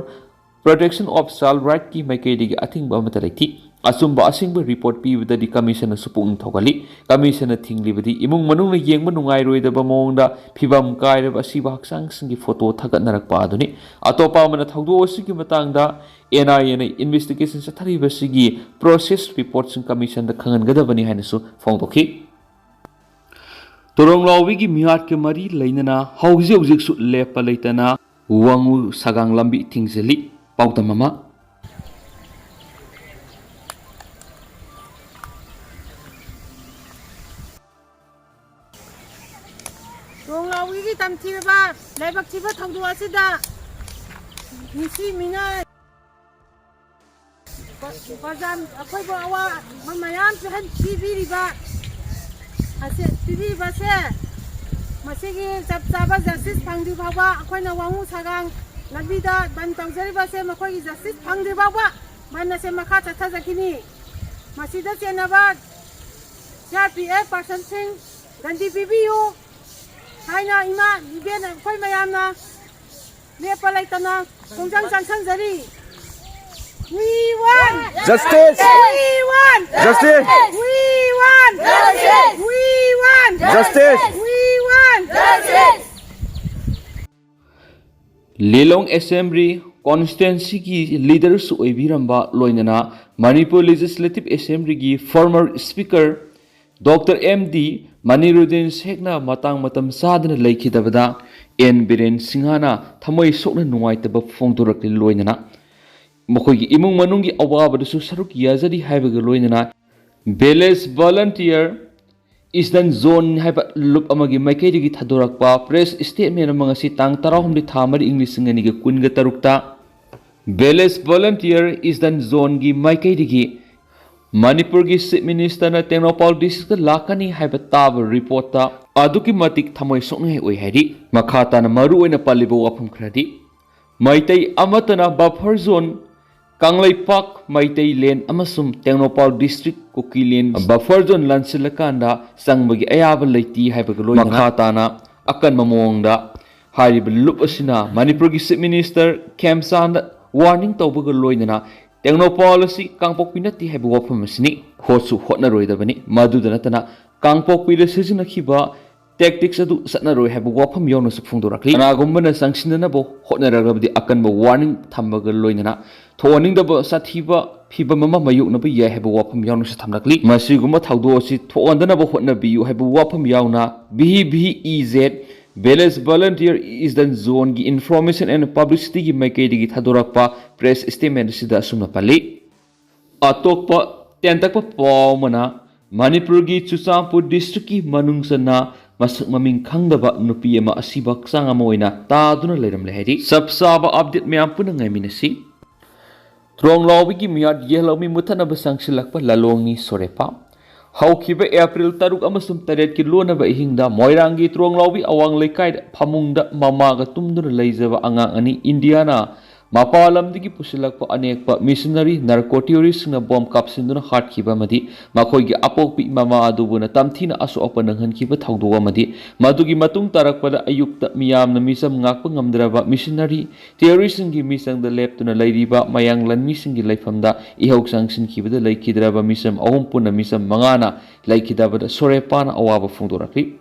Protection of Child Rightꯀꯤ ꯃꯥꯏꯀꯩꯗꯒꯤ ꯑꯊꯤꯡꯕ ꯑꯃꯠꯇ ꯂꯩꯇꯦ꯫ ꯑꯆꯨꯝꯕ ꯑꯁꯦꯡꯕ ꯔꯤꯄꯣꯔꯠ ꯄꯤꯕꯗꯗꯤ ꯀꯃꯤꯁꯟꯅꯁꯨ ꯄꯨꯛꯅꯤꯡ ꯊꯧꯒꯠꯂꯤ꯫ ꯀꯃꯤꯁꯟꯅ ꯊꯤꯡꯂꯤꯕꯗꯤ ꯏꯃꯨꯡ ꯃꯅꯨꯡꯅ ꯌꯦꯡꯕ ꯅꯨꯡꯉꯥꯏꯔꯣꯏꯗꯕ ꯃꯑꯣꯡꯗ ꯐꯤꯕꯝ ꯀꯥꯏꯔꯕ ꯑꯁꯤꯕ ꯍꯛꯆꯥꯡꯁꯤꯡꯒꯤ ꯐꯣꯇꯣ ꯊꯥꯒꯠꯅꯔꯛꯄ ꯑꯗꯨꯅꯤ꯫ ꯑꯇꯣꯞꯄ ꯑꯃꯅ ꯊꯧꯗꯣꯛ ꯑꯁꯤꯒꯤ ꯃꯇꯥꯡꯗ ꯑꯦꯟ ꯑꯥꯏ ꯑꯦꯅ ꯏꯟꯚꯦꯁꯇꯤꯒꯦꯁꯟ ꯆꯠꯊꯔꯤꯕꯁꯤꯒꯤ ꯄ꯭ꯔꯣꯁꯦꯁ ꯔꯤꯄꯣꯔꯠꯁꯤꯡ ꯀꯃꯤꯁꯟꯗ ꯈꯪꯍꯟꯒꯗꯕꯅꯤ ꯍꯥꯏꯅꯁꯨ ꯐꯣꯡꯗꯣꯛꯈꯤ꯫ ꯇꯣꯔꯣꯡꯂꯥꯎꯕꯤꯒꯤ ꯃꯤꯍꯥꯠꯀ ꯃꯔꯤ ꯂꯩꯅꯅ ꯍꯧꯖꯤꯛ ꯍꯧꯖꯤꯛꯁꯨ ꯂꯦꯞꯄ ꯂꯩꯇꯅ ꯋꯥꯉꯨ ꯁꯒꯥꯡ ꯂꯝꯕꯤ ꯊꯤꯡꯖꯤꯜꯂꯤ꯫ ꯄꯥꯎꯗꯝ ꯑꯃ꯫ ꯇꯣꯔꯣꯡꯂꯥꯎꯕꯤꯒꯤ ꯇꯝꯊꯤꯔꯕ ꯂꯥꯏꯕꯛ ꯊꯤꯕ ꯊꯧꯗꯣꯛ ꯑꯁꯤꯗ ꯅꯨꯡꯁꯤ ꯃꯤꯅ ꯄ꯭ꯔꯖꯥ ꯑꯩꯈꯣꯏꯕꯨ ꯑꯋꯥꯕ ꯃꯌꯥꯝ ꯄꯤꯍꯟ-, ꯄꯤꯕꯤꯔꯤꯕ ꯑꯁꯦ, ꯄꯤꯕꯤꯔꯤꯕꯁꯦ, ꯃꯁꯤꯒꯤ ꯆꯞ ꯆꯥꯕ ꯖꯁꯇꯤꯁ ꯐꯪꯗ꯭ꯔꯤ ꯐꯥꯎꯕ ꯑꯩꯈꯣꯏꯅ ꯋꯥꯉꯨ ꯁꯒꯥꯡ ꯂꯝꯕꯤꯗ ꯕꯟ ꯇꯧꯖꯔꯤꯕꯁꯦ, ꯃꯈꯣꯏꯒꯤ ꯖꯁꯇꯤꯁ ꯐꯪꯗ꯭ꯔꯤ ꯐꯥꯎꯕ ꯕꯟ ꯑꯁꯦ ꯃꯈꯥ ꯆꯠꯊꯖꯈꯤꯅꯤ꯫ ꯃꯁꯤꯗ ꯆꯦꯟꯅꯕ ꯁꯤ ꯑꯥꯔ ꯄꯤ ꯑꯦꯐ ꯄꯥꯔꯁꯟꯁꯤꯡ ꯒꯟꯗꯤ ꯄꯤꯕꯤꯌꯨ ꯍꯥꯏꯅ ꯏꯃꯥ ꯏꯕꯦꯟ ꯑꯩꯈꯣꯏ ꯃꯌꯥꯝꯅ ꯂꯦꯞꯄ ꯂꯩꯇꯅ ꯈꯣꯡꯖꯪ ꯆꯪꯁꯤꯟꯖꯔꯤ꯫ We want justice! We want justice! We want justice! We want justice! We want justice! Lilong assembly ꯀꯣꯟꯁꯇꯤꯇ꯭ꯋꯦꯟꯁꯤꯒꯤ ꯂꯤꯗꯔꯁꯨ ꯑꯣꯏꯕꯤꯔꯝꯕ, ꯂꯣꯏꯅꯅ ꯃꯅꯤꯄꯨꯔ ꯂꯦꯖꯤꯁꯂꯦꯇꯤꯚ ꯑꯦꯁꯦꯝꯕ꯭ꯂꯤꯒꯤ former speaker doctor M D Maniruddin ꯁꯦꯈꯅ ꯃꯇꯥꯡ ꯃꯇꯝ ꯆꯥꯗꯅ ꯂꯩꯈꯤꯗꯕꯗ ꯑꯦꯟ ꯕꯤꯔꯦꯟ ꯁꯤꯡꯍꯅ ꯊꯃꯣꯏ ꯁꯣꯛꯅ ꯅꯨꯡꯉꯥꯏꯇꯕ ꯐꯣꯡꯗꯣꯔꯛꯂꯤ꯫ ꯂꯣꯏꯅꯅ ꯃꯈꯣꯏꯒꯤ ꯏꯃꯨꯡ ꯃꯅꯨꯡꯒꯤ ꯑꯋꯥꯕꯗꯁꯨ ꯁꯔꯨꯛ ꯌꯥꯖꯔꯤ ꯍꯥꯏꯕꯒ ꯂꯣꯏꯅꯅ Village Volunteer Eastern Zone ꯍꯥꯏꯕ ꯂꯨꯞ ꯑꯃꯒꯤ ꯃꯥꯏꯀꯩꯗꯒꯤ ꯊꯥꯗꯣꯔꯛꯄ ꯄ꯭ꯔꯦꯁ ꯁ꯭ꯇꯦꯠꯃꯦꯟ ꯑꯃ ꯉꯁꯤ ꯇꯥꯡ ꯇꯔꯥꯍꯨꯝꯗꯣꯏ ꯊꯥ ꯃꯔꯤ ꯏꯪ ꯂꯤꯁꯤꯡ ꯑꯅꯤꯒ ꯀꯨꯟꯒ ꯇꯔꯨꯛꯇ Village Volunteer Eastern Zoneꯒꯤ ꯃꯥꯏꯀꯩꯗꯒꯤ ꯃꯅꯤꯄꯨꯔꯒꯤ ꯆꯤꯐ ꯃꯤꯅꯤꯁꯇꯔꯅ ꯇꯦꯡꯅꯧꯄꯜ ꯗꯤꯁꯇ꯭ꯔꯤꯛꯇ ꯂꯥꯛꯀꯅꯤ ꯍꯥꯏꯕ ꯇꯥꯕ ꯔꯤꯄꯣꯔꯠꯇ ꯑꯗꯨꯛꯀꯤ ꯃꯇꯤꯛ ꯊꯃꯣꯏ ꯁꯣꯛꯅꯤꯡꯉꯥꯏ ꯑꯣꯏ ꯍꯥꯏꯔꯤ꯫ ꯃꯈꯥ ꯇꯥꯅ ꯃꯔꯨ ꯑꯣꯏꯅ ꯄꯜꯂꯤꯕ ꯋꯥꯐꯝ ꯈꯔꯗꯤ, ꯃꯩꯇꯩ ꯑꯃꯠꯇꯅ buffer zone, ꯀꯪꯂꯩꯄꯥꯛ ꯃꯩꯇꯩꯂꯦꯟ ꯑꯃꯁꯨꯡ ꯇꯦꯡꯅꯧꯄꯥꯜ district ꯀꯨꯀꯤꯂꯦꯟ buffer zone ꯂꯥꯟꯁꯤꯜꯂꯀꯥꯟꯗ ꯆꯪꯕꯒꯤ ꯑꯌꯥꯕ ꯂꯩꯇꯦ ꯍꯥꯏꯕꯒ ꯂꯣꯏꯅꯅ ꯃꯈꯥ ꯇꯥꯅ ꯑꯀꯟꯕ ꯃꯑꯣꯡꯗ ꯍꯥꯏꯔꯤꯕ ꯂꯨꯞ ꯑꯁꯤꯅ ꯃꯅꯤꯄꯨꯔꯒꯤ Chief Minister ꯈꯦꯝꯆꯥꯟꯗ warning ꯇꯧꯕꯒ ꯂꯣꯏꯅꯅ ꯇꯦꯡꯅꯧꯄꯥꯜ ꯑꯁꯤ ꯀꯥꯡꯄꯣꯛꯄꯤ ꯅꯠꯇꯦ ꯍꯥꯏꯕ ꯋꯥꯐꯝ ꯑꯁꯤꯅꯤ꯫ ꯍꯣꯠꯁꯨ ꯍꯣꯠꯅꯔꯣꯏꯗꯕꯅꯤ꯫ ꯃꯗꯨꯗ ꯅꯠꯇꯅ ꯀꯥꯡꯄꯣꯛꯄꯤꯗ ꯁꯤꯖꯤꯟꯅꯈꯤꯕ tactics ꯑꯗꯨ ꯆꯠꯅꯔꯣꯏ ꯍꯥꯏꯕ ꯋꯥꯐꯝ ꯌꯥꯎꯅꯁꯨ ꯐꯣꯡꯗꯣꯔꯛꯂꯤ꯫ ꯀꯅꯥꯒꯨꯝꯕꯅ ꯆꯪꯁꯤꯟꯅꯅꯕ ꯍꯣꯠꯅꯔꯛꯂꯕꯗꯤ ꯑꯀꯟꯕ warning ꯊꯝꯕꯒ ꯂꯣꯏꯅꯅ ꯊꯣꯛꯍꯟꯅꯤꯡꯗꯕ ꯁꯥꯊꯤꯕ ꯐꯤꯚꯝ ꯑꯃ ꯃꯥꯌꯣꯛꯅꯕ ꯌꯥꯏ ꯍꯥꯏꯕ ꯋꯥꯐꯝ ꯌꯥꯎꯅꯁꯨ ꯊꯝꯂꯛꯂꯤ꯫ ꯃꯁꯤꯒꯨꯝꯕ ꯊꯧꯗꯣꯛ ꯑꯁꯤ ꯊꯣꯛꯍꯟꯗꯅꯕ ꯍꯣꯠꯅꯕꯤꯌꯨ ꯍꯥꯏꯕ ꯋꯥꯐꯝ ꯌꯥꯎꯅ V V E Z, Village Volunteer Eastern Zoneꯒꯤ Information and Publicityꯒꯤ ꯃꯥꯏꯀꯩꯗꯒꯤ ꯊꯥꯗꯣꯔꯛꯄ press statement ꯑꯁꯤꯗ ꯑꯁꯨꯝꯅ ꯄꯜꯂꯤ꯫ ꯑꯇꯣꯞꯄ ꯇꯦꯟꯇꯛꯄ ꯄꯥꯎ ꯑꯃꯅ ꯃꯅꯤꯄꯨꯔꯒꯤ ꯆꯨꯔꯆꯥꯟꯄꯨꯔ districtꯀꯤ ꯃꯅꯨꯡ ꯆꯟꯅ ꯃꯁꯛ ꯃꯃꯤꯡ ꯈꯪꯗꯕ ꯅꯨꯄꯤ ꯑꯃ ꯑꯁꯤꯕ ꯍꯛꯆꯥꯡ ꯑꯃ ꯑꯣꯏꯅ ꯇꯥꯗꯨꯅ ꯂꯩꯔꯝꯂꯦ ꯍꯥꯏꯔꯤ꯫ ꯆꯞ ꯆꯥꯕ update ꯃꯌꯥꯝ ꯄꯨꯟꯅ ꯉꯥꯏꯃꯤꯟꯅꯁꯤ꯫ ꯇ꯭ꯔꯣꯡꯂꯥꯎꯕꯤꯒꯤ ꯃꯤꯌꯥꯠ ꯌꯦꯜꯍꯧꯃꯤ ꯃꯨꯊꯠꯅꯕ ꯆꯪꯁꯤꯜꯂꯛꯄ ꯂꯥꯂꯣꯡꯅꯤ ꯁꯣꯔꯦꯄꯥ꯫ ꯍꯧꯈꯤꯕ April ꯇꯔꯨꯛ ꯑꯃꯁꯨꯡ ꯇꯔꯦꯠꯀꯤ ꯂꯣꯟꯅꯕ ꯑꯍꯤꯡꯗ ꯃꯣꯏꯔꯥꯡꯒꯤ ꯇ꯭ꯔꯣꯡꯂꯥꯎꯕꯤ ꯑꯋꯥꯡ ꯂꯩꯀꯥꯏꯗ ꯐꯃꯨꯡꯗ ꯃꯃꯥꯒ ꯇꯨꯝꯗꯨꯅ ꯂꯩꯖꯕ ꯑꯉꯥꯡ ꯑꯅꯤ ꯏꯟꯗꯤꯌꯥꯅ ꯃꯄꯥꯟ ꯂꯝꯗꯒꯤ ꯄꯨꯁꯤꯜꯂꯛꯄ ꯑꯅꯦꯛꯄ missionary narco terroristꯁꯤꯡꯅ bomb ꯀꯥꯞꯁꯤꯟꯗꯨꯅ ꯍꯥꯠꯈꯤꯕ ꯑꯃꯗꯤ ꯃꯈꯣꯏꯒꯤ ꯑꯄꯣꯛꯄꯤ ꯃꯃꯥ ꯑꯗꯨꯕꯨꯅ ꯇꯝꯊꯤꯅ ꯑꯁꯣꯛ ꯑꯄꯟ ꯅꯪꯍꯟꯈꯤꯕ ꯊꯧꯗꯣꯛ ꯑꯃꯗꯤ ꯃꯗꯨꯒꯤ ꯃꯇꯨꯡ ꯇꯥꯔꯛꯄꯗ ꯑꯌꯨꯛꯇ ꯃꯤꯌꯥꯝꯅ ꯃꯤꯆꯝ ꯉꯥꯛꯄ ꯉꯝꯗ꯭ꯔꯕ missionary terroristꯁꯤꯡꯒꯤ ꯃꯤꯆꯪꯗ ꯂꯦꯞꯇꯨꯅ ꯂꯩꯔꯤꯕ ꯃꯌꯥꯡ ꯂꯥꯟꯃꯤꯁꯤꯡꯒꯤ ꯂꯩꯐꯝꯗ ꯏꯍꯧ ꯆꯪꯁꯤꯟꯈꯤꯕꯗ ꯂꯩꯈꯤꯗ꯭ꯔꯕ ꯃꯤꯆꯝ ꯑꯍꯨꯝ ꯄꯨꯟꯅ ꯃꯤꯆꯝ ꯃꯉꯥꯅ ꯂꯩꯈꯤꯗꯕꯗ ꯁꯣꯔꯦꯄꯥꯅ ꯑꯋꯥꯕ ꯐꯣꯡꯗꯣꯔꯛꯂꯤ꯫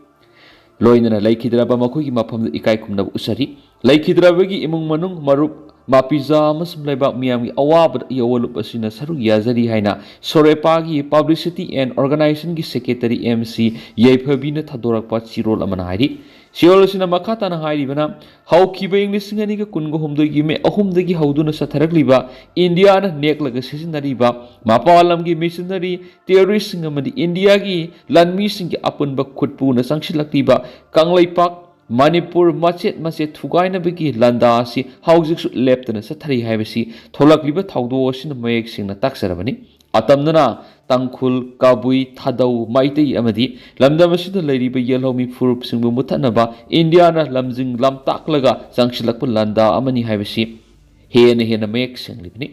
ꯂꯣꯏꯅꯅ ꯂꯩꯈꯤꯗ꯭ꯔꯕ ꯃꯈꯣꯏꯒꯤ ꯃꯐꯝꯗ ꯏꯀꯥꯏ ꯈꯨꯝꯅꯕ ꯎꯠꯆꯔꯤ꯫ ꯂꯩꯈꯤꯗ꯭ꯔꯕꯒꯤ ꯏꯃꯨꯡ ꯃꯅꯨꯡ, ꯃꯔꯨꯞ, ꯃꯄꯤꯖꯥ ꯑꯃꯁꯨꯡ ꯂꯩꯕꯥꯛ ꯃꯤꯌꯥꯝꯒꯤ ꯑꯋꯥꯕꯗ ꯌꯧꯋ ꯂꯨꯞ ꯑꯁꯤꯅ ꯁꯔꯨꯛ ꯌꯥꯖꯔꯤ ꯍꯥꯏꯅ ꯁꯣꯔꯦꯄꯥꯒꯤ Publicity and Organizationꯒꯤ Secretary ꯑꯦꯝ ꯁꯤ ꯌꯥꯏꯐꯕꯤꯅ ꯊꯥꯗꯣꯔꯛꯄ ꯆꯦꯔꯣꯜ ꯑꯃꯅ ꯍꯥꯏꯔꯤ꯫ ꯆꯦꯔꯣꯜ ꯑꯁꯤꯅ ꯃꯈꯥ ꯇꯥꯅ ꯍꯥꯏꯔꯤꯕꯅ, ꯍꯧꯈꯤꯕ ꯏꯪ ꯂꯤꯁꯤꯡ ꯑꯅꯤꯒ ꯀꯨꯟꯒ ꯍꯨꯝꯗꯣꯏꯒꯤ ꯃꯦ ꯑꯍꯨꯝꯗꯒꯤ ꯍꯧꯗꯨꯅ ꯆꯠꯊꯔꯛꯂꯤꯕ ꯏꯟꯗꯤꯌꯥꯅ ꯅꯦꯛꯂꯒ ꯁꯤꯖꯤꯟꯅꯔꯤꯕ ꯃꯄꯥꯟ ꯂꯝꯒꯤ missionary terroristꯁꯤꯡ ꯑꯃꯗꯤ ꯏꯟꯗꯤꯌꯥꯒꯤ ꯂꯥꯟꯃꯤꯁꯤꯡꯒꯤ ꯑꯄꯨꯟꯕ ꯈꯨꯠꯄꯨꯅ ꯆꯪꯁꯤꯜꯂꯛꯂꯤꯕ ꯀꯪꯂꯩꯄꯥꯛ ꯃꯅꯤꯄꯨꯔ ꯃꯆꯦꯠ ꯃꯆꯦꯠ ꯊꯨꯒꯥꯏꯅꯕꯒꯤ ꯂꯥꯟꯗꯥ ꯑꯁꯤ ꯍꯧꯖꯤꯛꯁꯨ ꯂꯦꯞꯇꯅ ꯆꯠꯊꯔꯤ ꯍꯥꯏꯕꯁꯤ ꯊꯣꯛꯂꯛꯂꯤꯕ ꯊꯧꯗꯣꯛ ꯑꯁꯤꯅ ꯃꯌꯦꯛ ꯁꯦꯡꯅ ꯇꯥꯛꯆꯔꯕꯅꯤ꯫ ꯑꯇꯝꯅꯅ ꯇꯥꯡꯈꯨꯜ, ꯀꯕꯨꯏ, ꯊꯥꯗꯧ, ꯃꯩꯇꯩ ꯑꯃꯗꯤ ꯂꯝꯗꯝ ꯑꯁꯤꯗ ꯂꯩꯔꯤꯕ ꯌꯦꯜꯍꯧꯃꯤ ꯐꯨꯔꯨꯞꯁꯤꯡꯕꯨ ꯃꯨꯠꯊꯠꯅꯕ ꯏꯟꯗꯤꯌꯥꯅ ꯂꯝꯖꯤꯡ ꯂꯝꯇꯥꯛꯂꯒ ꯆꯪꯁꯤꯜꯂꯛꯄ ꯂꯥꯟꯗꯥ ꯑꯃꯅꯤ ꯍꯥꯏꯕꯁꯤ ꯍꯦꯟꯅ ꯍꯦꯟꯅ ꯃꯌꯦꯛ ꯁꯦꯡꯂꯤꯕꯅꯤ꯫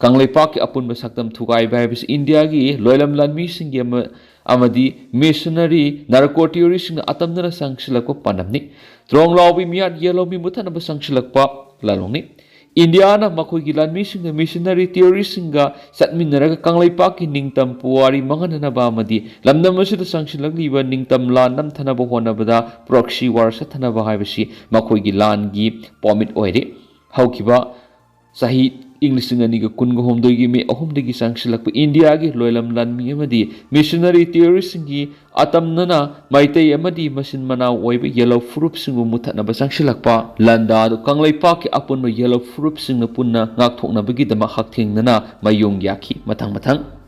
ꯀꯪꯂꯩꯄꯥꯛꯀꯤ ꯑꯄꯨꯟꯕ ꯁꯛꯇꯝ ꯊꯨꯒꯥꯏꯕ ꯍꯥꯏꯕꯁꯤ ꯏꯟꯗꯤꯌꯥꯒꯤ ꯂꯣꯏꯂꯝ ꯂꯥꯟꯃꯤꯁꯤꯡꯒꯤ ꯑꯃ-, ꯑꯃꯗꯤ ꯃꯤꯁꯅꯔꯤ ꯅꯥꯔꯀꯣ ꯇꯤꯑꯣꯔꯤꯁꯁꯤꯡꯅ ꯑꯇꯝꯅꯅ ꯆꯪꯁꯤꯜꯂꯛꯄ ꯄꯥꯟꯗꯝꯅꯤ꯫ ꯇ꯭ꯔꯣꯡꯂꯥꯎꯕꯤ ꯃꯤꯌꯥꯠ ꯌꯦꯜꯍꯧꯃꯤ ꯃꯨꯠꯊꯠꯅꯕ ꯆꯪꯁꯤꯜꯂꯛꯄ ꯂꯥꯂꯣꯡꯅꯤ꯫ ꯏꯟꯗꯤꯌꯥꯅ ꯃꯈꯣꯏꯒꯤ ꯂꯥꯟꯃꯤꯁꯤꯡꯅ ꯃꯤꯁꯅꯔꯤ ꯇꯤꯑꯣꯔꯤꯁꯁꯤꯡꯒ ꯆꯠꯃꯤꯟꯅꯔꯒ ꯀꯪꯂꯩꯄꯥꯛꯀꯤ ꯅꯤꯡꯇꯝ ꯄꯨꯋꯥꯔꯤ ꯃꯥꯡꯍꯟꯅꯅꯕ ꯑꯃꯗꯤ ꯂꯝꯗꯝ ꯑꯁꯤꯗ ꯆꯪꯁꯤꯜꯂꯛꯂꯤꯕ ꯅꯤꯡꯇꯝ ꯂꯥꯟ ꯅꯝꯊꯅꯕ ꯍꯣꯠꯅꯕꯗ ꯄ꯭ꯔꯣꯛꯁꯤ ꯋꯥꯔ ꯆꯠꯊꯅꯕ ꯍꯥꯏꯕꯁꯤ ꯃꯈꯣꯏꯒꯤ ꯂꯥꯟꯒꯤ ꯄꯣꯃꯤꯠ ꯑꯣꯏꯔꯤ꯫ ꯍꯧꯈꯤꯕ ꯆꯍꯤ ꯏꯪ ꯂꯤꯁꯤꯡ ꯑꯅꯤꯒ ꯀꯨꯟꯒ ꯍꯨꯝꯗꯣꯏꯒꯤ ꯃꯦ ꯑꯍꯨꯝꯗꯒꯤ ꯆꯪꯁꯤꯜꯂꯛꯄ ꯏꯟꯗꯤꯌꯥꯒꯤ ꯂꯣꯏꯂꯝ ꯂꯥꯟꯃꯤ ꯑꯃꯗꯤ ꯃꯤꯁꯅꯔꯤ ꯇꯤꯑꯣꯔꯤꯁꯁꯤꯡꯒꯤ ꯑꯇꯝꯅꯅ ꯃꯩꯇꯩ ꯑꯃꯗꯤ ꯃꯆꯤꯟ ꯃꯅꯥꯎ ꯑꯣꯏꯕ ꯌꯦꯜꯍꯧ ꯐꯨꯔꯨꯞꯁꯤꯡꯕꯨ ꯃꯨꯠꯊꯠꯅꯕ ꯆꯪꯁꯤꯜꯂꯛꯄ ꯂꯥꯟꯗꯥ ꯑꯗꯨ ꯀꯪꯂꯩꯄꯥꯛꯀꯤ ꯑꯄꯨꯟꯕ ꯌꯦꯜꯍꯧ ꯐꯨꯔꯨꯞꯁꯤꯡꯅ ꯄꯨꯟꯅ ꯉꯥꯛꯊꯣꯛꯅꯕꯒꯤꯗꯃꯛ ꯍꯛꯊꯦꯡꯅꯅ ꯃꯥꯌꯣꯡ ꯌꯥꯈꯤ꯫ ꯃꯊꯪ ꯃꯊꯪ